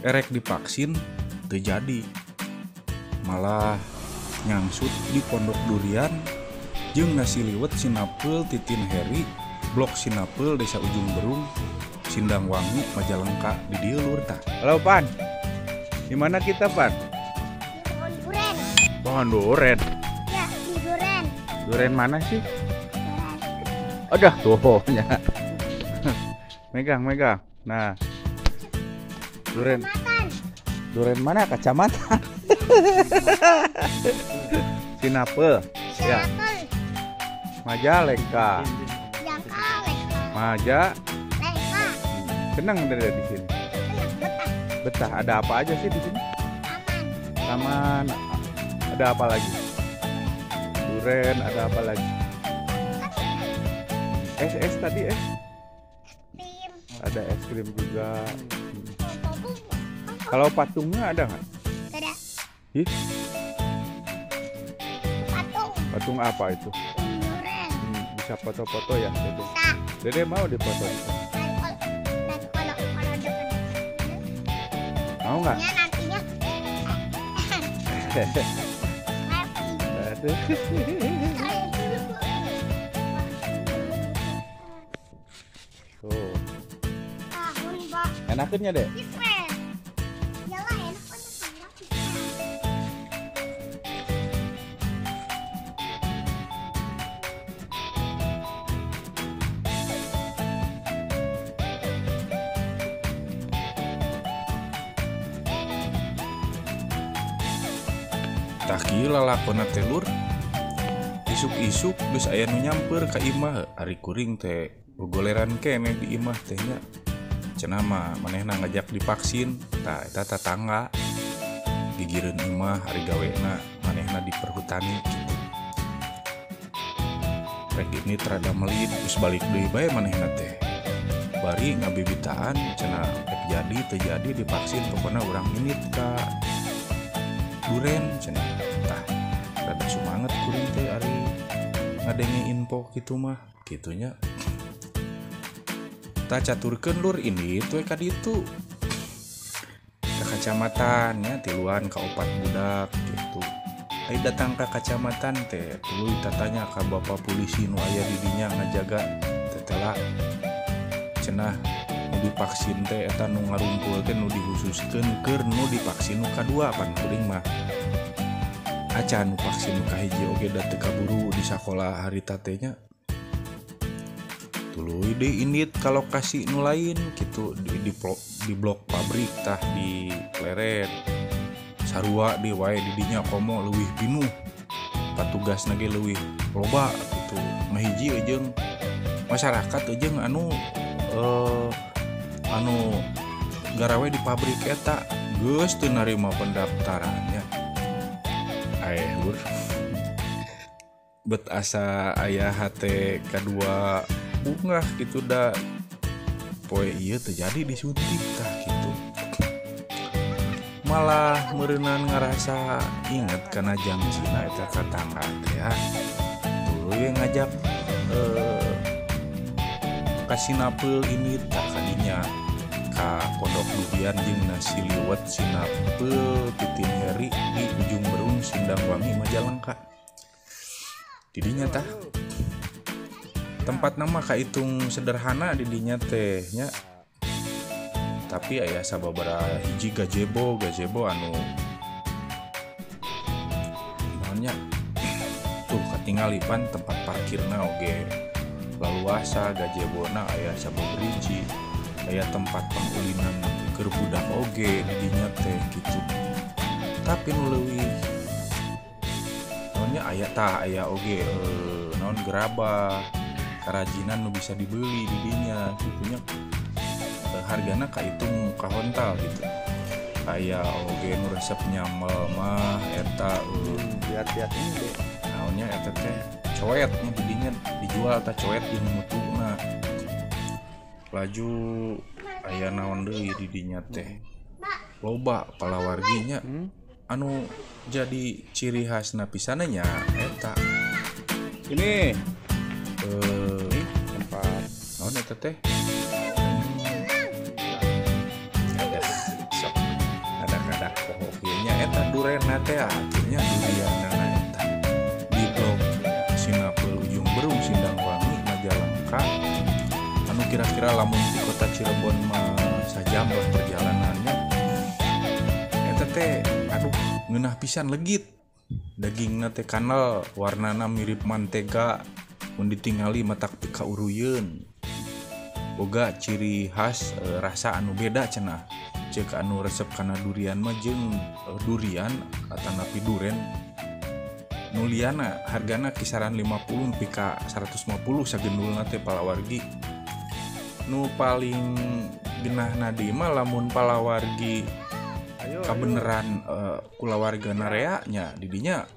Erek divaksin teu jadi. Malah nyangsut di Pondok Durian jeung nasi liwet Sinapeul Titin Heri, Blok Sinapeul, Desa Ujung Berung, Sindangwangi, Majalengka di dieu lur tah. Halo Pan. Di mana kita, Pan? Di pohon duren. Pohon duren. Ya, di duren. Duren mana sih? Duren. Aduh, tuh nya. Megang, megang. Nah. Duren. Kecamatan. Duren mana? Kacamata. Sinapeul. Ya. Sinapeul. Majalengka. Jangka lengka. Maja. Lengka. Senang dari di sini. Senang betah. Betah. Ada apa aja sih di sini? Taman. Taman. Ada apa lagi? Duren, ada apa lagi? Es es tadi es. Krim. Ada es krim juga. Kalau patungnya ada nggak? Ada. Ih, Patung. Patung apa itu? Duren. Bisa foto-foto ya, Dede. Bisa. Dede mau dipoto di sana? Dan kalau dekat-dekat. Mau nggak? Ya nantinya. Happy. Aduh. Tuh, Tahun, Pak. Enakannya deh. Israel. Yalah enak banget. Tah kieu lalakonna teh lur. Isuk-isuk geus aya nu nyamper ka imah, ari kuring teh gogoleran keneh di imah teh nya. Cenah mah manehna ngajak divaksin, tah eta tatangga. Gigireun imah ari gawena manehna di perhutani gitu. Rek ini rada melit geus balik deui bae manehna teh. Bari ngabibitaan cenah rek jadi teu jadi divaksin pokona urang indit ka duren cenah. Tah rada sumanget kuring teh ari ngadenge info kitu mah kitunya. Tah caturkeun lur ini teh ka ditu ka kacamatan nya tiluan ka opat budak gitu. Ai datang ka kacamatan teh tuluy tatanya ka bapak polisi nu aya di dinya ngajaga tetela cenah nu divaksin teh eta nu ngarumpul teh nu dihususkeun keur nu divaksin nu kadua. Pan kuring mah acan nu vaksin nu kahiji oge da teu kaburu di sakola harita teh nya. Tuluy deui indit ka lokasi nu lain gitu di blok pabrik tah di Pleret. Sarua deui wae di dinya komo leuwih pinuh, patugasna ge leuwih loba gitu, ngahiji jeung masyarakat jeung anu garawe di pabrik eta geus teu narima pendaftarannya. Aeh lur, bet asa aya hate kadua bungah gitu da poe ieu teu jadi disuntik tah gitu. Malah meureunan ngarasa inget kana jangjina eta tatangga teh ya. Tuluy ngajak ka Sinapeul ini tah kadinya ka Pondok Durian jeung nasi liwet Sinapeul Titin Heri di Ujung Berung Sindangwangi Majalengka. Didinya tah tempat nama kahitung sederhana didinya teh nya. Tapi aya sababaraha hiji gazebo, gazebo anu naonnya tuh katingali pan tempat parkirna oge laluasa, gazebona aya sababaraha hiji, aya tempat pangulinan keur budak oge didinya teh gitu. Tapi nu leuwih naonnya aya tah aya oge naon gerabah kerajinan nu bisa dibeli didinya gitunya. Hargana kahitung kahontal gitu. Aya oge nu resep nyamel mah eta Lihat-lihat ini deh. Naonnya eta teh coet nya didinya dijual tah coet jeung mutuna. Laju aya naon deui didinya teh. Loba palawarginya anu jadi ciri khasna pisan nya eta. Ini tempat naon eta teh? Ada sok. rasa duren teh akhirnya durian eta di Blok Sinapeul Ujung Berung Sindangwangi Majalengka anu kira-kira lamun di kota Cirebon mah sajam lah perjalanannya eta teh aduh ngeunah pisan legit dagingna teh kanal warnana mirip mantega mun ditingali matak pikauruyeun boga ciri khas rasa anu beda cenah cek anu resep kana durian mah jeung durian atanapi duren nu liana hargana kisaran 50 nepi ka 150 sagendulna teh palawargi nu paling geunahna di mah lamun palawargi Ayo, ayo. kabeneran kulawarga rea nya didinya